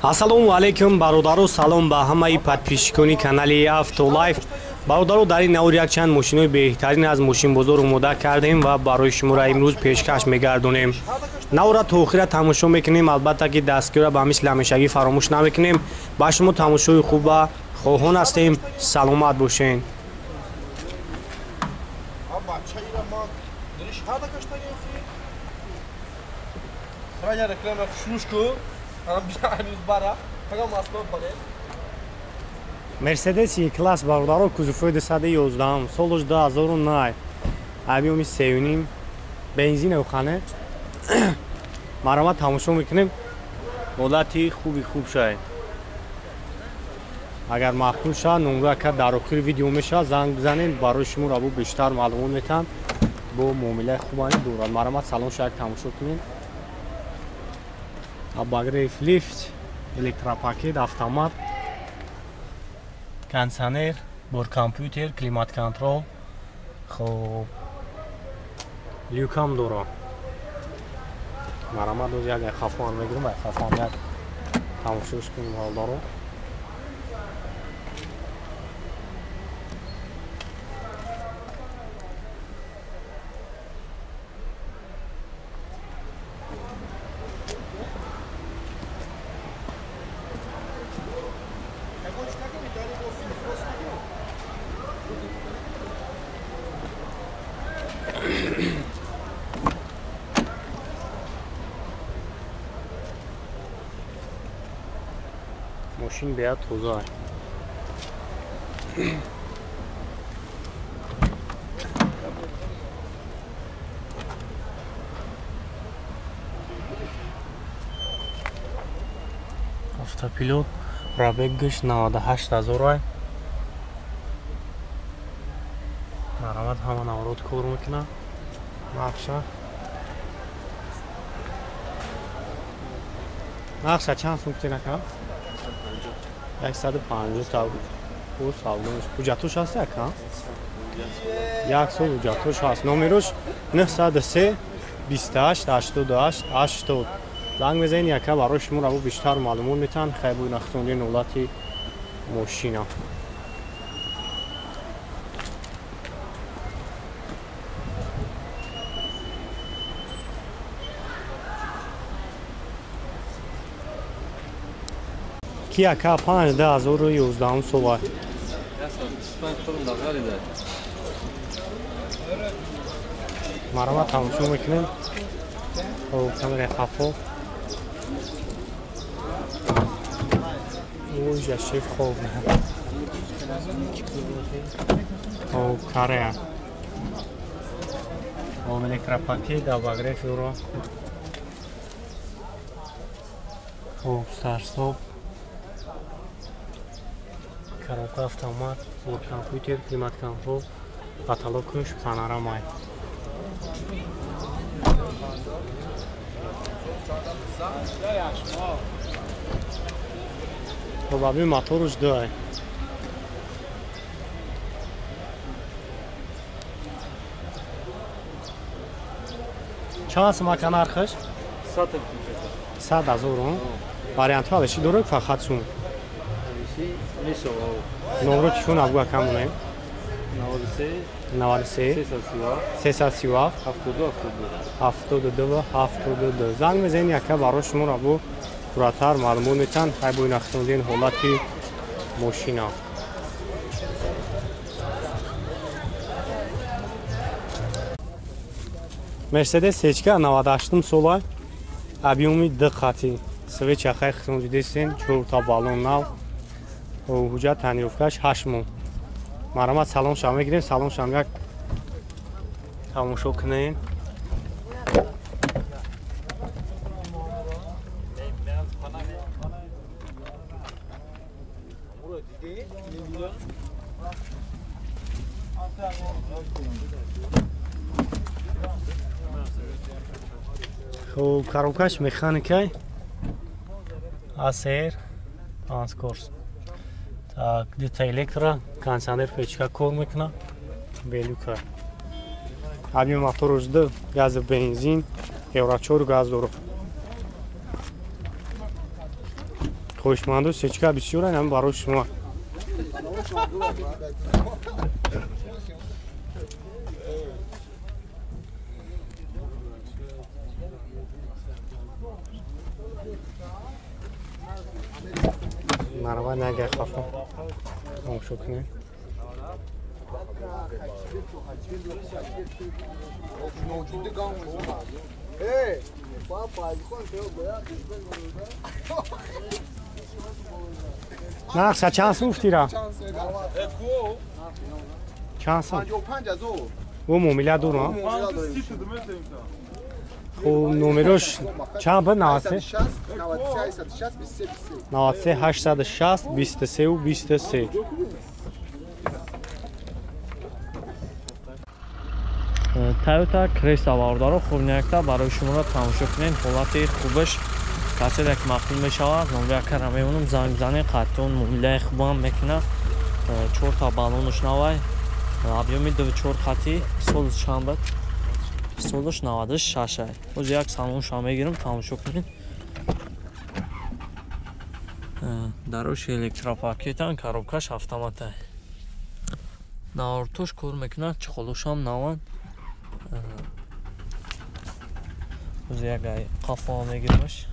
Ассалому алайкум бародаро, салом ба ҳамаи подписчикони канали Автолайф. Бародаро, дар ин навор якчанд мошинои беҳтарин аз мошинбозор омода кардем ва барои шуморо имрӯз пешкаш мегардонем. Навора то охира тамошо мекунем, албатта ки дастгирро ба мисли ҳамешагӣ фаромӯш намекунем. Ба шумо тамошои хуба хоҳон ҳастем, саломат бошед. Мерседес Е-класс бародаро, кузовҳои 211, солаш 2009, объёми 3.5, бензин охане. Маромад тамошо мекунем. Ҳолати хуби хуб шавед. Агар маъқул шавад, номра ка дар охири видео мешавад, занг бизанед, барои шумо рабо бештар маълумот метаҳам. Бо муомилаи хубани дорад. Маромад салон шавад, тамошо кунед. Обогрев лифт, электропакет, автомат, кондиционер, борткомпютер, климат-контрол, хоб люкам дора. Маромад доз як хафоам мегирам, хафоам як тамошош кунем ҳолдаро. Мошин беяд тоза. Автопилот, пробегаш 98 ҳазор. Маромад ҳама наворот кор мекунад. Нақша чанд сум кутена ка? 150 та ӯ савдош. Ҳуҷҷатош ҳаст яка? Як сол ҳуҷҷатош ҳаст. Номерош 903 28 88 80. Занг мезанед яка, барои шумо рабо бештар маълумот метаҳанд. Хайр, бо нахтондини ҳолати мошина. Kia K5 2011 сола. Маромад тамошо мекунем. Хоб, камераи хафо. Ӯ шеф хоб. Хоб, Корея. Хоб, электропакет, обогрев дора. Хоб, старт-стоп. Коробка автомат, борткомпютер, климат-контрол, потолокаш панорамай. Хоб, аби моторуш дуай. Чанд сум ака нархаш? 100 ҳазор. Вариантҳо алиши дорад, фақат сум. Номро чун абгу акамонем? 93 337 72 72. Занг мезанед яка, барои шумо рабо пурратар маълумот метаҳанд. Хай, бо нахтондин ҳолати мошина. Мерседес Сечка 98 сола, объёми 2 қати. Свеча хай хитон дидесен, 4 та баллон нав. Ҳуҷҷат танировкаш 8 моҳ. Маромад салон шам мегирем, салон шам як тамошо кунем. Хуб, коробкаш механикай. АСР транскорс. Так, дита электро, кондиционер, печка кор мекунад, белюка. Объем моторуш 2, газ бензин, евро 4 газ дорад. Хоҳишманду сечка бисёр ам барои шумо. Марва нага хафа. Тамошо кунед. Нақша чанд сум гуфтира? Чанд сум? Ӯ муомила дорам. Хуб, номерош чанд буд? 93 93 860 23 23. Toyota Cresta бародаро хубнякта барои шуморо тамошо кунед. Ҳолати хубаш касе як маъқул мешавад. Номери акара мемонам, занг бизанед, қатъан муомилаи хубам мекунад. 4 та баллонаш навай, объёми 24 хати, солаш чанд буд? Солаш 96 ай. Боз як салонша мегирам, тамошо кунед. Дарош электропакетан, коробкаш автоматай. Навортош кор мекунад, чиқолошам наванд. Боз як ай қафо мегиримаш.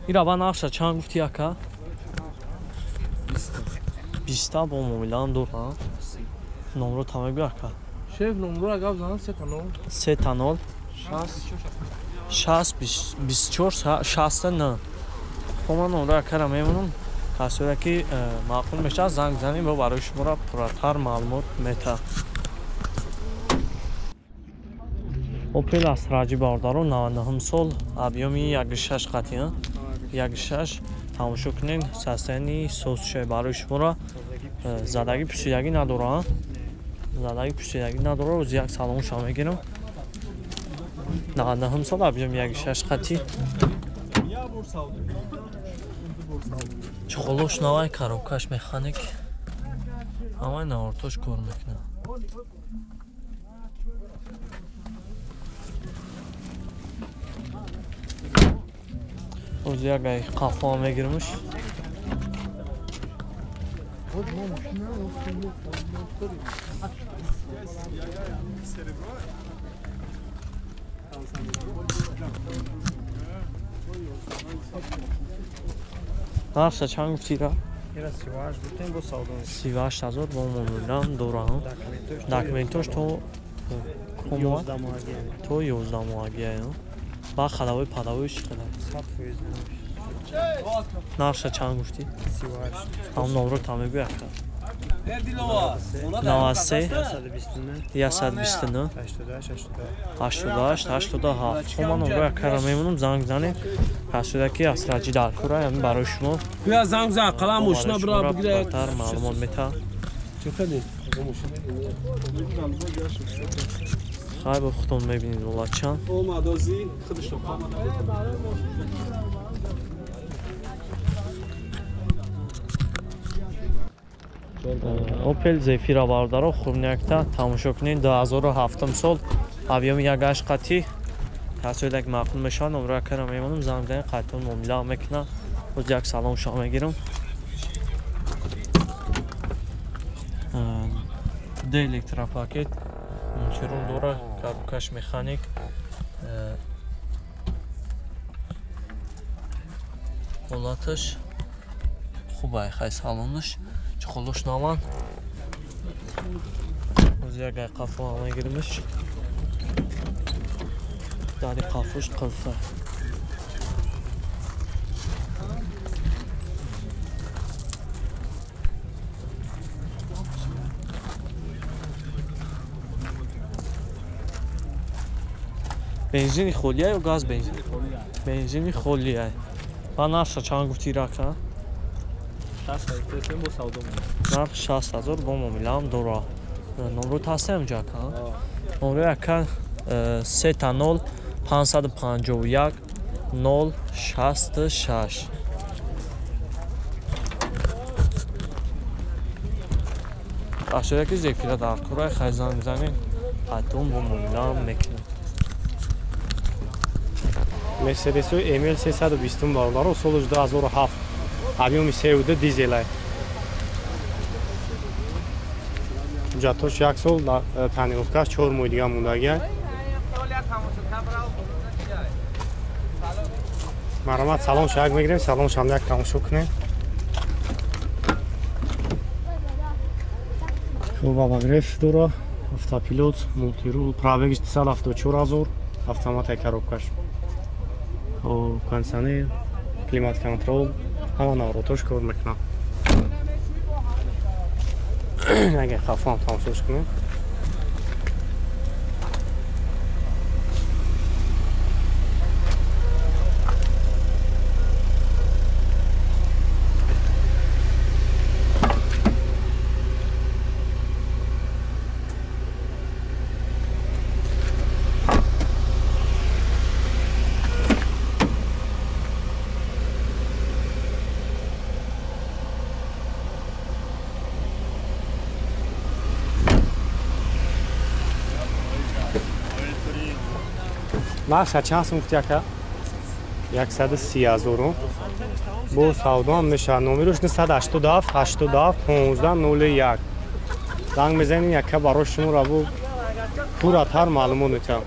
Ира ба нақша чанд гуфти ака? 20 бо муомилаам дор, ҳа? Номро та мегӯй ака? Шеф, номро гап занам 3-0. 3-0 6 24 69. Хуб, ман номро акара мемонам. Касое ки маъқул мешавад, занг бизанед ва барои шуморо пурратар маълумот метаҳад. Opel Astra бародаро 99 сол, объёми 1.6 қати, 1.6. Тамошо кунед, состоянии созшавӣ барои шуморо задагӣ пӯшидагӣ надора, задагӣ пӯшидагӣ надора. Рӯзи як салонша мегирам. 99 сол, объёми 1.6 қати. Чиқолош навай, коробкаш механик, ҳамаи навортош кор мекунад. Боз як ай қафо мегиримш. Нақша чанд гуфтира? 38 ҳазор бо муомилаам дорам. Документош то 11 моҳагия. Ба халавои падавои чӣ қадар? Нақша чанд гуфтӣ? Ҳам номро та мегӯй ака? 93 129 88 87. Хуб, ман номро акара мемонам, занг бизанед. Касоде ки Астраҷи дар кора, ҳамин барои шумо. Бия занг зан, қалам мошина бира бигирад. Маълумот метаҳад. Хай, бо худтон мебинед ҳолатчан. Opel Zafira бародаро хубнякта тамошо кунед. 2007 сол, объёми 1.8 қати. Касое ки маъқул мешавад, номро акара мемонам, занг бизанед, қатъан муомила мекунад. Боз як салонша мегирам. Д электропакет мунчерун дора, коробкаш механик. Ҳолаташ хуб ай, хай салонаш чиқолош наванд. Боз як ай қафо мегиримш. Дари қафош қилфа. Бензини холия ё газ бензин? Бензини холия. Ба нарша чанд гуфти рака? 60 000 бо савдо. Нарх 60 000, бо муомилаам дора. Номро ҳастем ҷа ака? Номрои ака 000 551 0 66. Ашояки Зефира дар курай хай занг бизанед, ҳатун бо муомилаам мекунад. Мерседесу ML 320, бародаро, соли 2007, объёми 3,2, дизелай. Ҳуҷҷатош як сол, тонировкаш 4 моҳи дига мондагиай. Марҳамат, салон шак мегирем, салон шам як тамошо кунем. Хуб, обогрев дора, автопилот, мультирул, пробегиш 274 ҳазор, автоматай коробкаш. Хоб, кондиционер, климат контрол, ҳама наворотош кор мекунад. Агар хафам тамошош кунем. Нарха чанд сум гуфти, ака? 130 ҳазору, бо савдоам мешавад. Номерош 987 87 15 01. Занг мезанем, яка барои шуморо бо пурратар маълумот метиҳам.